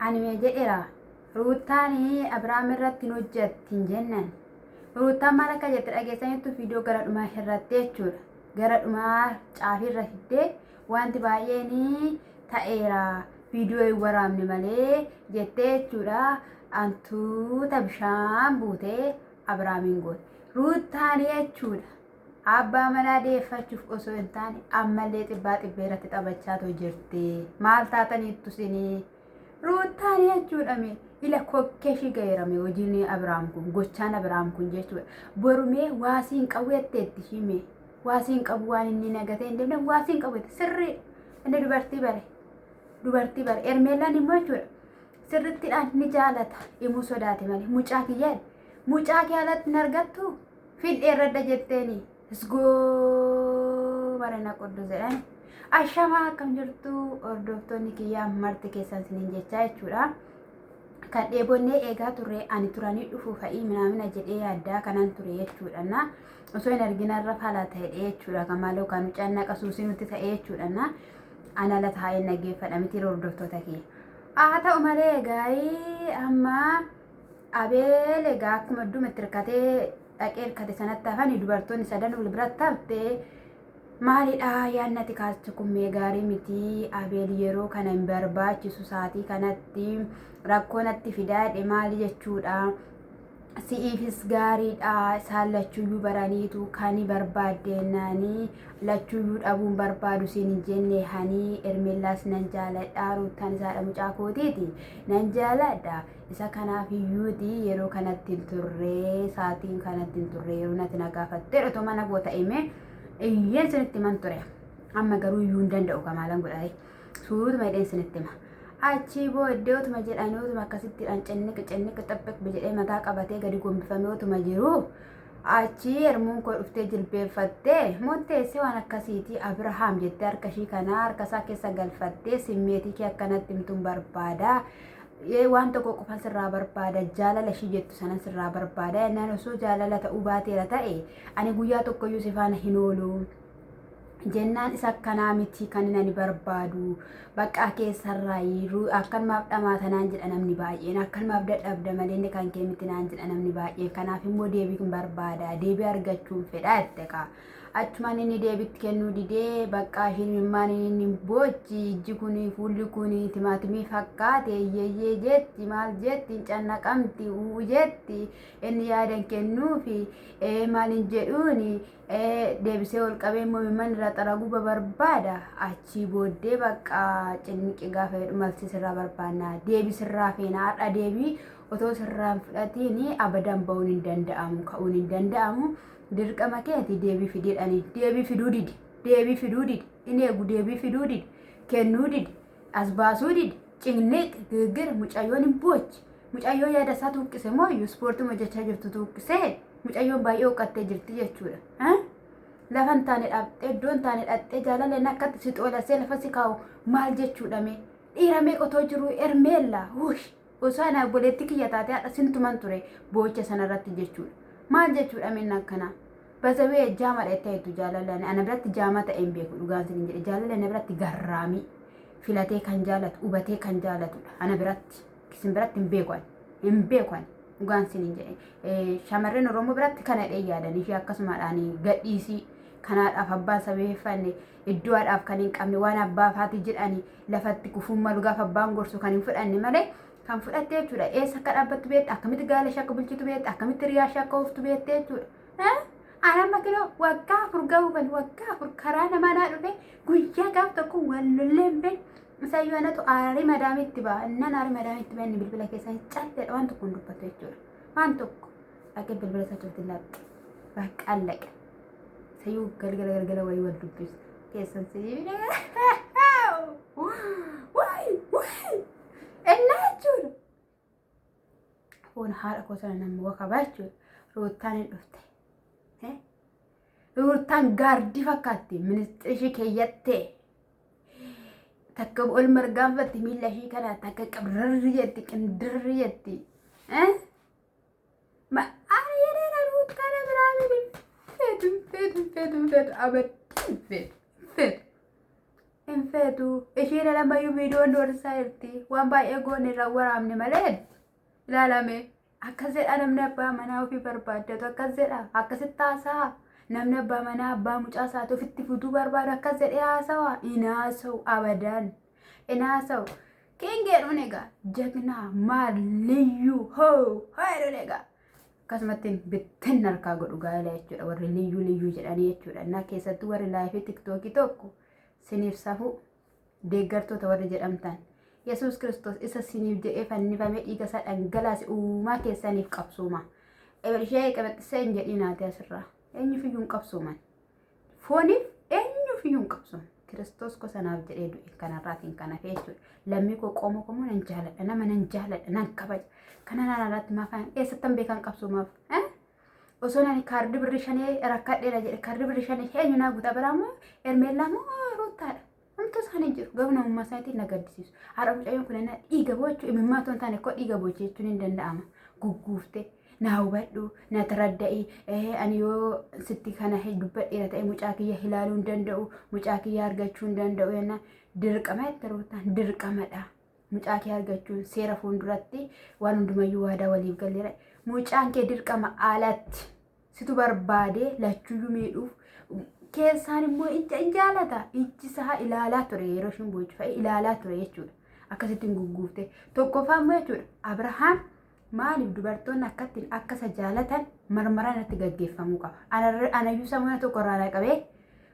Ani mee jedheera Ruuttaan Abiraam irratti hin hojjetti hin jennan. Ruuttaan maal akka jette dhageessaniittu viidiyoo gara dhumaa irratti jechuudha. Gara dhumaa caafii irra fiddee wanti baay'een ta'eera viidiyoo hin waraabne malee jettee jechuudha. Antuuta bishaan buutee Abiraamiin goote. Ruuttaan jechuudha. Abbaa manaa deeffachuuf osoo hin taane ammallee xibbaa xibbee irratti taphachaatu jirti. Maal taataniittu sinii? Ruuttaan jechuudha mee ila kokkee ishii gaheerame hojiin Abiraam kun gochaan Abiraam kun jechuudha. Borumee waasii hin qabu jetteetti ishii mee waasii hin qabu waan inni nagatee hin deemne waasii hin qabu jette sirrii inni dubartii bare dubartii bare Ermeellaan immoo jechuudha sirrittiidhaan ni jaalata himuu sodaate malee mucaa kiyyaa mucaa kee alatti hin argattu Fidhee irradda jetteeni. Isgoo barana quddu jedhan. Ashamaa akkam jirtu hordoftoonni kiyyaa marti keessan sinin jechaa jechuudha. Kan dheebonnee eegaa turre ani turanii dhufu fa'ii minaamina jedhee yaaddaa kanan ture jechuudha. Na osoo hin arginarra fala ta'e jechuudha. Kan maaloo kan mucaan naqa suusii nutti ta'e jechuudha. Na ana ala taa'ee nageeffadha miti hordoftoota kiyya. Haa ta'u malee egaa amma Abeel egaa akkuma idduma itti hirkatee dhaqee hirkate sanatti hafani dubartoonni sadan wal biratti hafte maalidha yaadni ati kaastu kun mee gaarii miti Abeel yeroo kana hin barbaachisu saatii kanatti rakkoo natti fidaa jedhe maali jechuudha. Si'iifis gaariidha isaan lachuyyuu baraniitu kani barbaaddeennani lachuyyuu dhabuun barbaadu siin hin jenne hani Ermeellaas nan jaaladha Ruuttaan isaadha mucaa kootiiti nan jaaladha Isa kanaaf iyyuuti yeroo kanatti hin turre saatiin kanatti hin turre yeroo natti na gaafatte otoo mana koo ta'e iyyeen sinitti himan ture. Amma garuu iyyuu hin danda'u kamaalan godhare. Suutuma jedheen sinitti hima. Achii booddee otuma jedhanii otuma akkasittiidhaan cinniq cinniq xaphiq jedhee mataa qabatee gadi gombifamee otuma jiru achii hermuun koo dhuftee jilbeeffattee murteessee waan akkasiitii Abirahaam jettee harka ishii kanaa harka isaa keessa galfattee simmeetii kee akkanatti himtuun barbaada. Waan tokko qofan sirraa barbaada jaalala ishii jettu sanan sirraa barbaada jennaan osoo jaalala ta'uu baateera ta'e ani guyyaa tokkoyyuu si faana hin oolu jennaan isa akkanaa miti kan ani barbaadu baqqaa keessarraa akkanumaaf dhamaata naan jedha namni baay'een akkanumaaf dadhabda malee inni kan kee miti naan jedha namni baay'een kanaaf immoo deebii hin barbaada deebii argachuun fedha jette kaa. Achumaan inni deebitti kennuu didee baqqaa isheen imimmaan inni boochi ijji kun fuulli kun timaatimii fakkaate iyyeeyyee jetti maal jetti hin cannaqamti uu jetti inni yaada hin kennuufi maal hin jedhuuni deebisee ol qabee immoo imimmaan irraa xaraguu barbaada achii booddee baqqaa cinniqi gaafa jedhu malsi sirraa barbaanna deebii sirraa feena har'a deebii otoo sirraa hin fudhatiin abadan ba'uun hin danda'amu ka'uun hin danda'amu. Dirqama keeti deebii fidi jedhaniin. Deebii fiduu dide. Deebii fiduu dide. In eegu deebii fiduu dide. Kennuu dide. As baasuu dide. Cinniq girgir mucayyoon hin boochi. Mucayyoo yaada isaa tuuqqise moo iyyuu ispoortii hojjechaa jirtu tuuqqisee mucayyoon baay'ee huqqattee jirti jechuudha. Lafa hin taane dhaabxee iddoo hin taane dhaqxee jaalalleen akkatti si xoolasee lafa si kaa'u maal jechuudha mee? Dhiira meeqa otoo jiruu Ermeella. Wush! Osoo ana obboleetti kiyya taate hadha sintuman ture boocha sanarratti jechuudha. Maal jechuudha minna akkanaa? Bazawee jaama dha jettu jaalala ana biratti jaama ta'e hin beeku dhugaan sin jedhe jaalala ana biratti garraamii filatee kan jaalatu hubatee kan jaalatudha ana biratti isin biratti hin beeku ani hin beeku ani dhugaan sin jedhe shamarreen Oromoo biratti kana dhee yaadan ishee akkasumaadhaan gadhiisii kanaadhaaf abbaan sabeeffanne iddoo haadhaaf kan hin qabne waan abbaa faati jedhani lafatti kufuun malu gaafa abbaan gorsu kan hin fudhanne malee kan fudhatte jechuudha. Eessa akka dhaabbattu beekta, akkamitti gaala ishee akka bulchitu beekta, akkamitti riyaa ishee akka ooftu beekte jechuudha. Ani amma kiloo waggaa 4 ga'uu kan waggaa 4 karaa namaa naa dhufe guyyaa gaaf tokko wal lollee hin beekne. Isayyuu anatu aarii madaamitti ba'a. Nan aarii madaamitti ba'a inni bilbila keessaa calleedha waan tokko hin dubbatu jechuudha. Waan tokko dhaqee bilbila isaa cufti laphee. Bakka allaqe. Isayyuu galgala galgala wayii wal dubbisa. Keessan sibiila. Waay waay. Ennaa jechuudha. Foon haadha koo sana nama wakabaa jechuudha. Ruuttaan hin dhufte. Ruuttaan gaardii fakkaatti ministeera ishee keeyyattee. Takka ol margaanfatti miila ishee kana takka qabrarri jetti qindirri jetti. Ma ani yeroo ruuttaan biraa feetu feetu feetu feetu abaddi feetu feetu. Hin feetu. Ishiin lamayyuu viidiyoon doorsisaa jirti. Waan baay'ee goone irraa waraabne malee ilaalame. Akkas jedha namni abbaa manaa ofii barbaaddatu akkas jedha. Akkasitti haasa'a. Namni abbaa manaa abbaa mucaa isaati ofitti fuduu barbaadu akkas jedhee haasawa. Hin haasa'u abadan. Hin haasa'u. King jedhuun egaa jagnaa maal liyyuu hoo hoo jedhuun egaa. Akkasumatti bittin harkaa godhu gaa'ela jechuudha warri liyyuu liyyuu jedhanii jechuudha. Innaa keessattuu warri laayifii tiktookii tokko siniif safuu deeggartoota warri jedhamtan. Yesuus Kiristoos isa siniif jedhee fannifamee dhiiga isaa dhangalaase uumaa keessaniif qabsooma. Ishee qabaxxisee hin jedhiinaati asirraa. Eenyuuf iyyuu hin qabsooman. Fooniif eenyuuf iyyuu hin qabsooman. Kiristoos ko sanaaf jedhee du'e kanarraatiin kan hafe jechuudha. Lammii koo qomoo koo nan jaaladha nama nan jaaladha nan kabaja. Kana naan irratti maaf eessattan beekan qabsoomaaf? Osoo nani kaardii birrii shanee rakkadheera jedhe kaardii birrii shanee eenyu naa guutaa biraa moo Hermeellaa moo Ruuttaadha. Homtuu isaanii hin jiru garuu namummaa isaaniitiin na gaddisiisu. Har'a mucayyoon kun na dhiiga boochuu imimmaa otoo hin taane koo dhiiga boochee jechuun hin danda'ama. Gugguufte na hubadhu na taradda'i ani yoo sitti kana dubbadheera ta'e mucaa kiyya ilaaluu hin danda'u mucaa kiyya argachuu hin danda'u jennaan dirqama jette Ruuttaan dirqamadha. Mucaa kee argachuun seera fuulduratti waan hundumayyuu waadaa waliif galleera. Mucaan kee dirqama alatti situ barbaadee lachuyyuu miidhuuf keessaan immoo ija in jaalata. Ijji isaa ilaalaa ture yeroo isheen boochu fa'i ilaalaa ture jechuudha. Akkasitti hin gugguufte. Tokkoffaa immoo jechuudha Abrahaam maaliif dubartoonni akkattiin akka isa jaalatan marmaraan irratti gaggeeffamuu qaba. Anayyuu sammuna tokko irraa qabee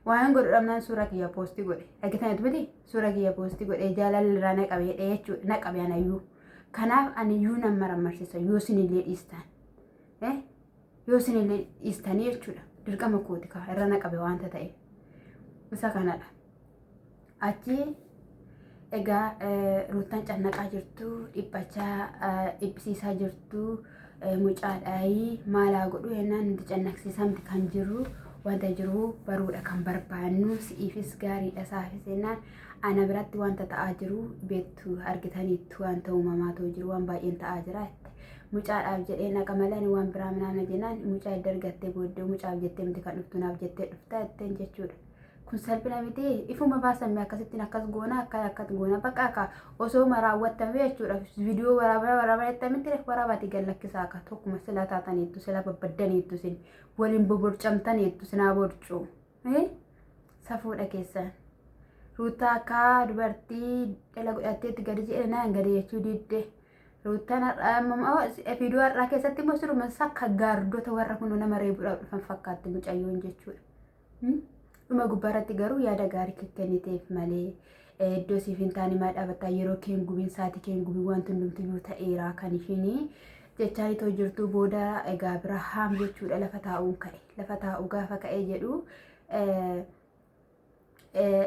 waan godhu dhabnaan suura kiyya poostii godhe. Argitanitu miti suura kiyya poostii godhe jaalalli irraa na qabee jechuudha na qabe anayyuu. Kanaaf aniyyuu nan marammarsiisa yoo isinillee dhiistan. Yoo isinillee dhiistanii jechuudha dirqama kooti kaa irra na qabe waanta ta'eef. Isa kanadha. Achi egaa Ruuttaan cannaqaa jirtu dhiphachaa dhiphisiisaa jirtu mucaadhaayii maalaa godhu jennaan nuti cannaqsiisaa miti kan jiru wanta jiru baruudha kan barbaannu si'iifis gaariidha isaafis jennaan ana biratti wanta ta'aa jiru beektu argitaniittu wanta uumamaa ta'u jiru waan baay'een ta'aa jira jette. Mucaadhaaf jedhee naqa malee ani waan biraa minaamna jennaan mucaa edda argattee booddee mucaaf jettee miti kan dhuftu naaf jettee dhufta jetteen jechuudha. Kun salphina miti ifuma baasan akkasittiin akkas goona akka akkas goona bakka akka osoo raawwatame jechuudha viidiyoo waraabaa waraabaa jettamitti waraabaati gad lakkisaa akka tokkuma sila taataniittu sila babbaddaniittu sin waliin boborcamtaniittu sinaa borcuu safuudha keessan. Ruutaa akka dubartii dhala godhatteetti gadi jedhe naan gadi jechuu didde. Ruutaan har'aa viidiyoo har'aa keessatti immoo siruma sakka gaardota warra kun nama reebuudhaaf dhufan fakkaatti mucayyoon jechuudha. Dhuma gubbaarratti garuu yaada gaarii kenniteef malee iddoo siif hin taane maa dhaabattaa yeroo kee hin gubin sa'aatii kee hin gubin wanti hundumtiyyuu ta'eera kan ishiin jechaa itoo jirtuu booda egaa Abrahaam jechuudha lafa taa'uun ka'e lafa taa'u gaafa ka'ee jedhu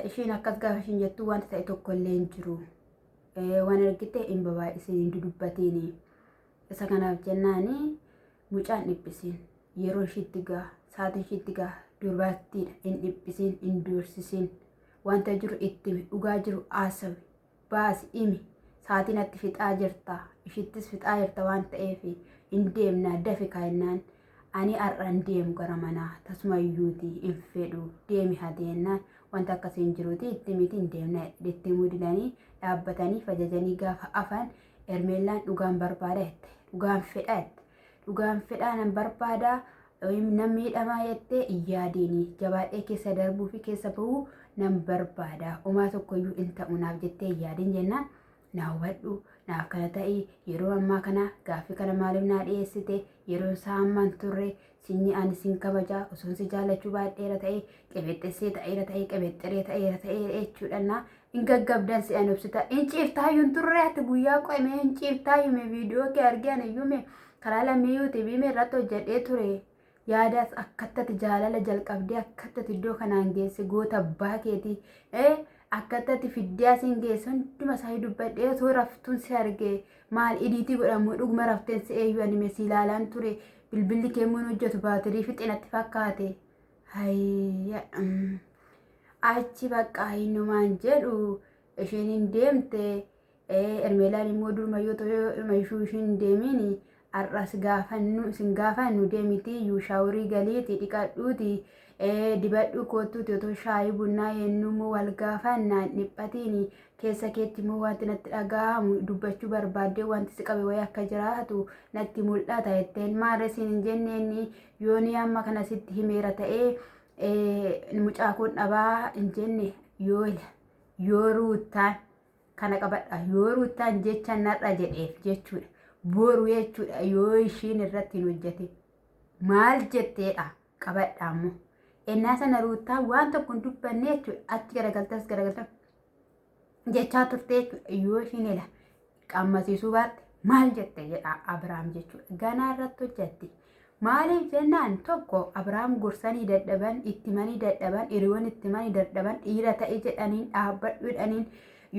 ishiin akkas gaafa ishiin jettu wanta ta'e tokko illee hin jiru waan argite hin babaay'isin hin dudubbatiin isa kanaaf jennaani Mucaan dhiphisin yeroo ishiitti gaha sa'aatiin ishiitti gaha dubartiidha hin dhiphisin hin doorsisin wanta jiru itti himi dhugaa jiru haasawi baasi himi sa'aatiin atti fixaa jirta ishittis fixaa jirta waan ta'eef hin deemna dafi kaayennaan ani har'a hin deemu gara manaa tasuma iyyuuti hin fedhu deemi hati jennaan wanta akkasii hin jiruuti itti miti hin deemna itti himuu didanii dhaabbatanii fajajanii gaafa afan Hermeellaan dhugaan barbaada jette. Dhugaan fedha jette. Dhugaan fedhaa nan barbaada nan miidhamaa jettee hin yaadiini. Jabaadhee keessa darbuu fi keessa bahuu nan barbaada. Homaa tokkoyyuu hin ta'u naaf jettee hin yaadin jennaan na hubadhu naaf kana ta'i yeroo ammaa kana gaaffii kana maaliif naa dhiyeessite yeroon isaa amma hin turre sinyi ani sin kabaja osoon si jaallachuu baadheera ta'e qebexxessee ta'eera ta'e qebexxeree ta'eera ta'e jechuudha naa Hin gaggabdan si'an obsita. Hin ciiftaayyuu hin turre ati guyyaa qo'ime hin ciiftaayyuu mee viidiyoo kee argee ani iyyuu mee karaa lammii yuutuubii mee irratti hojjedhee ture. Yaadaas akkatti ati jaalala jalqabdee akkatti ati iddoo kanaan geesse goota abbaa keetii akkatti ati fiddee asiin geesse hunduma isaa dubbadhee otoo raftuun si arge maal idiitii godhamu dhuguma rafteen si eeyyuu ani mee si ilaalaan ture bilbilli kee immoo hin hojjetu baatirii fixee natti fakkaate. Hayya. Achi bakka innumaan jedhu isheen hin deemte Ermeelaan immoo duruma yoo ta'u ishuu isheen hin deemiin har'as gaafannu isin gaafannu deemiti iyyuu shaaworii galiiti dhiqadhuuti Dibadhu kottuuti otoo shaayii bunnaa yennuu wal gaafannaan dhiphatiin keessa keetti immoo wanti natti dhaga'amu dubbachuu barbaaddee wanti si qabe wayii akka jiraatu natti mul'ata jetteen maarree siin hin jenneen yoonii amma kana sitti himeera ta'ee mucaa kun dhabaa hin jenne yoo yoo ruuttaan kana qabadha yoo ruuttaan jecha narra jedheef jechuudha boru jechuudha yoo ishiin irratti hin hojjete maal jetteedha qabadha ammoo. Ennaa sana ruuttaan waan tokko hin dubbanne jechuudha. Achi garagaltas garagaltas jechaa turte jechuudha. Yoo ishiin ila qammasiisuu baatte maal jette jedha Abiraam jechuudha. Ganaa irratti hojjetti. Maaliif jennaan tokko Abiraam gorsanii dadhaban, itti himanii dadhaban, hiriyoon itti himanii dadhaban, dhiira ta'e jedhaniin dhaabbadhu jedhaniin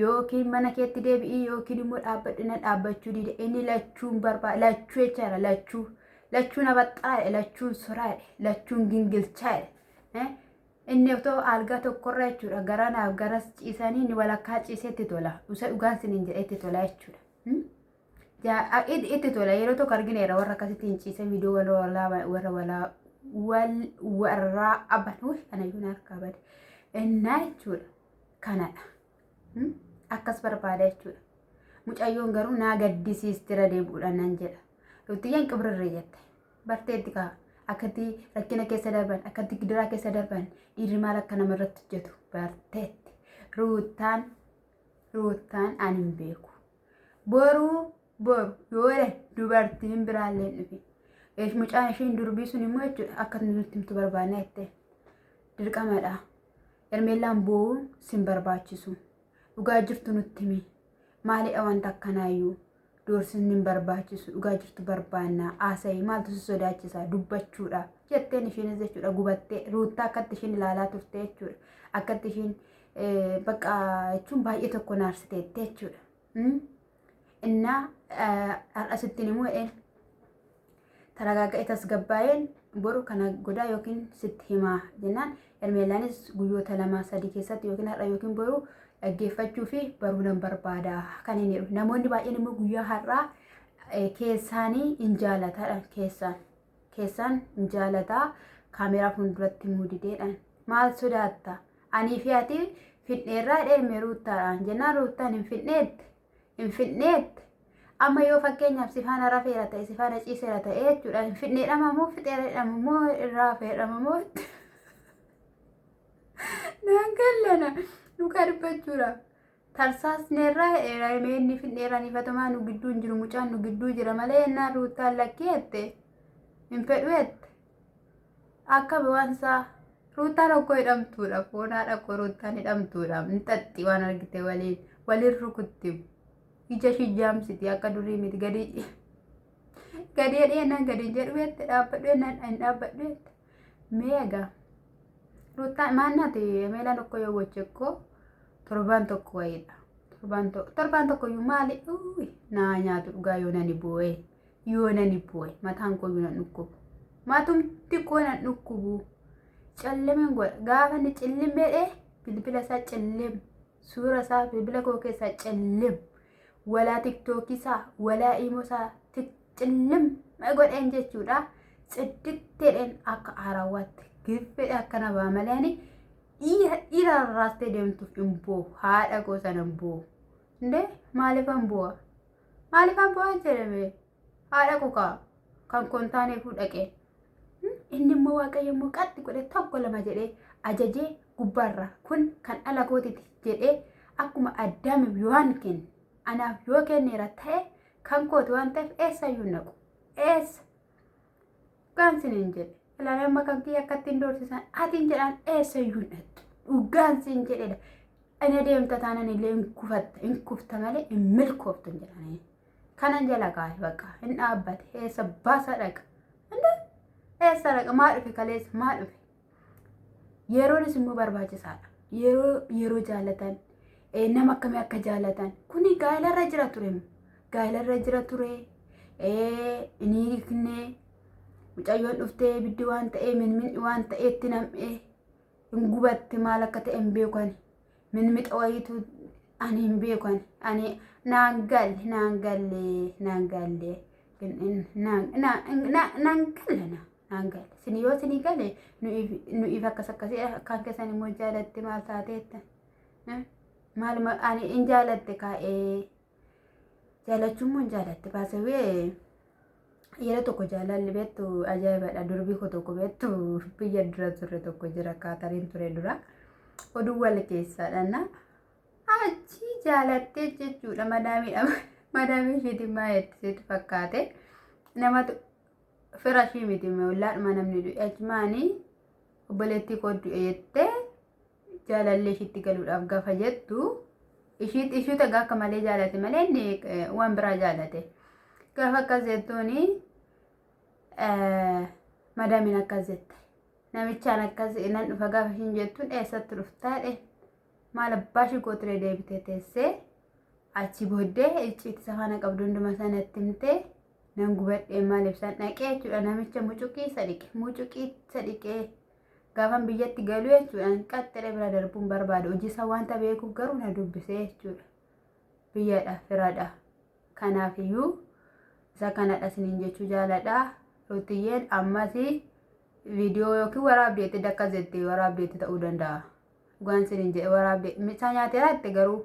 yookiin mana keetti deebi'ii yookiin immoo dhaabbadhu na dhaabbachuu dide. Inni lachuun barbaada lachuu jechaadha lachuu. Lachuun abaxxaa jedhe, lachuun soraa jedhe, lachuun gingilchaa jedhe. Inni otoo algaa tokkorra jechuudha garanaaf garas ciisanii inni walakkaa ciisee itti tola. Isa dhugaan siniin jedhe itti tola jechuudha. Itti tola yeroo tokko argineera warra akkasitti hin ciise viidiyoo warra walaa warra walaa wal warraa abban uy anayyuu na harkaa bade. Innaa jechuudha kanadha. Akkas barbaada jechuudha. Mucayyoon garuu naa gaddisiistira deebi'uudhaan nan jedha. Ruttiyyeen qibrirri jette. Barteetti kaa akkatti rakkina keessa darban akkatti gidiraa keessa darban dhiirri maal akka nama irratti hojjetu barteetti. Ruuttaan ruuttaan ani hin beeku. Boruu boru yoo jedhan dubartiin biraallee hin dhufin. Eesh mucaan isheen durbii sun immoo jechuudha akka nutti himtu barbaanna jette. Dirqamadha. Hermeellaan boo'uun sin barbaachisu. Dhugaa jirtu nutti himi. Maalidha wanta akkanaayyuu? Doorsisni hin barbaachisu. Dhugaa jirtu barbaanna. Haasa'i maaltu si sodaachisa? Dubbachuudha. Jetteen isheenis jechuudha gubattee ruuttaa akkatti isheen ilaalaa turte jechuudha. Akkatti isheen bakka jechuun baay'ee tokko naarsiteette jechuudha. Innaa har'a sittiin himuu jedheen taragaaga'ee tasgabbaa'een boru kana godaa yookiin sitti himaa jennaan Hermeellaanis guyyoota lama sadii keessatti yookiin har'a yookiin boru dhaggeeffachuu fi baruu nan barbaada kan inni jedhu. Namoonni baay'een immoo guyyaa har'aa keessaanii hin jaalataadha keessaan keessaan hin jaalataa kaameeraa fuulduratti muudideedhaan maal sodaatta anii fi ati fidheerraa dheerme ruuttaadhaan jennaan ruuttaan hin fidheette hin fidheette amma yoo fakkeenyaaf si faana rafeera ta'e si faana ciiseera ta'e jechuudha hin fidheedhama moo fixeeradhama moo irraa feedhama moo naan gallana dhugaa dubbachuudha. Tarsaasneerraa mee inni fidheeraan ifatumaa nu gidduu hin jiru mucaan nu gidduu jira malee ennaan ruuttaan lakkii jette hin fedhu jette. Akka waan isaa ruuttaan okkoo hidhamtuudha foon haadha koo ruuttaan hidhamtuudha hin xaxxi waan argite waliin waliin rukutti ija ishii jaamsiti akka durii miti gadi gadi jedhee ennaan gadi hin jedhu jette dhaabbadhu ennaan hin dhaabbadhu jette mee egaa ruuttaan maannaati meelaan okkoo yoo gochekkoo torbaan tokko wayiidha torbaan tokko iyyuu maali naa nyaatu dhugaa yoo nani boo'ee. Yoo nani boo'e mataan koo iyyuu nan dhukkubu. Matumti koo nan dhukkubu. Callimin godha. Gaafa inni cillim jedhee bilbila isaa cillim. Suura isaa bilbila koo keessaa cillim. Walaa tiktookii isaa walaa imoo isaa cillim godheen jechuudha. Cidditti jedheen akka haarawaatti girfedhe akkana ba'a malee ani dhiira dhiira rarraastee deemtuuf hin boo'u. Haadha koo sana hin boo'u. Indee maaliifan boo'a? Maaliifan boo'aa jedhame haadha koo kan kontaaneefuu dhaqee. Inni immoo waaqayyo immoo qaxxi godhe tokko lama jedhee ajajee gubbaarra kun kan dhala kootiti jedhee akkuma addaamiif yohaan kenne anaaf yoo kenneera ta'e kan kooti waan ta'eef eessayyuu hin dhaqu. Eessa? Dhugaan siniin jedhe. Ilaalee amma kan kiyya akka ittiin doorsisan atiin jedhaan eessayyuu hin dhaqxu. Dhugaan siin jedhedha. Ina deemta taanan illee hin kufatta hin kufta malee hin milkooftu hin jedhanii. Kanan jala kaa'e bakka hin dhaabbate eessa baasa dhaqa. Eessa dhaqa maa dhufe kaleessa maa dhufe. Yeroonis immoo barbaachisaadha. Yeroo yeroo jaalatan nama akkamii akka jaalatan kuni gaa'ilarra jira ture. Gaa'ilarra jira ture. Inni hiiknee mucayyoon dhuftee ibiddi waan ta'ee minmin'i waan ta'eetti nam'ee. Hin gubatti maal akka ta'e hin beeku ani. Minmixa wayiitu ani hin beeku ani. Ani naan galle naan galle naan galle naan galle Naan gale. Isin yoo isinii gale nu'iif akkas akkasii kan keessan immoo jaalatte maal taateetta? Maal ani in jaalatte kaa'ee jaalachuu immoo hin jaalatte baasawee yeroo tokko jaalalli beektu ajaa'ibadha. Durbii koo tokko beektu biyya dura turre tokko jira kaatariin ture dura oduu wal keessaadha. Achi jaalattee jechuudha madaamiidha. Madaamii isheetiin maa jetti fakkaate namatu fira ishii miti ollaadhuma namni du'e achumaanii obboleettii koo du'e jettee jaalallee ishiitti galuudhaaf gaafa jettu ishiitti ishiitu egaa akka malee jaalate malee inni waan biraa jaalate. Gaafa akkas jettuuni madaamiin akkas jette. Namichaan akkas nan dhufa gaafa ishiin jettuun eessatti dhuftaa jedhe. Maal abbaa ishii gootiree deebitee teessee achi booddee icciitti isa faana qabdu hunduma sanatti himtee nan gubadhee maal ibsan dhaqee jechuudha namicha mucuqii isa dhiqe mucuqii isa dhiqee gaafan biyyatti galu jechuudha qaxxiree bira darbuun barbaada hojii isaa wanta beekuuf garuu na dubbisee jechuudha biyyadha firadha kanaaf iyyuu isa kanadha isiniin jechuu jaaladha Rutiyyeen ammas viidiyoo yookiin waraabdeetti dakka jettee waraabdeetti ta'uu danda'a. Dhugaan isiniin jedhe waraabdee misaa nyaateera jette garuu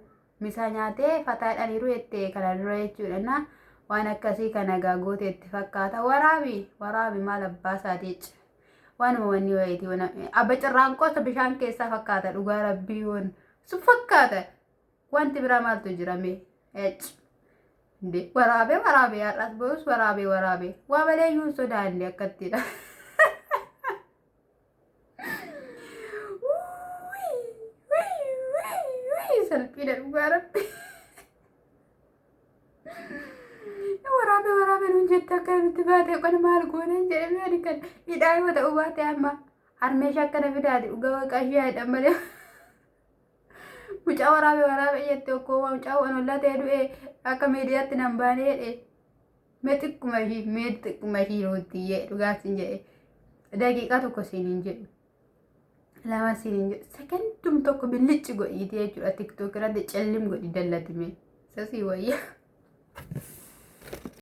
misaa nyaatee fataadhaniiru jette kana dura jechuudha na waan akkasii kana gaagootee itti fakkaata waraabi waraabi maal abbaa isaatii waanuma wanni wayiiti abba cirraan qosa bishaan keessaa fakkaata dhugaa rabbii woon sun fakkaata wanti biraa maaltu jira mee ec waraabee waraabee har'as borus waraabee waraabee waa malee iyyuu hin sodaanne akkattidha. Salphiidha dhugaa rabbi. Waraabee waraabee nuun jette akka nutti baate qona maal gooneen jedhamee ani kan hidhaa yoo ta'u baate amma harmee ishee akkana fidaati dhugaa waaqaa ishee haadha malee. Mucaa waraabee waraabee jette okkoo mucaa waan ollaa ta'e du'e akka miidiyaatti nan baanee jedhe. Mee xiqquma ishii mee xiqquma ishii ruuttiyyee dhugaa sin jedhe. Daqiiqaa tokko siin hin jedhu. Lama siin hin jedhu. Sekendum tokko billicci godhiitee jechuudha tiktook irratti cellim godhi dallatime. Sasii wayya.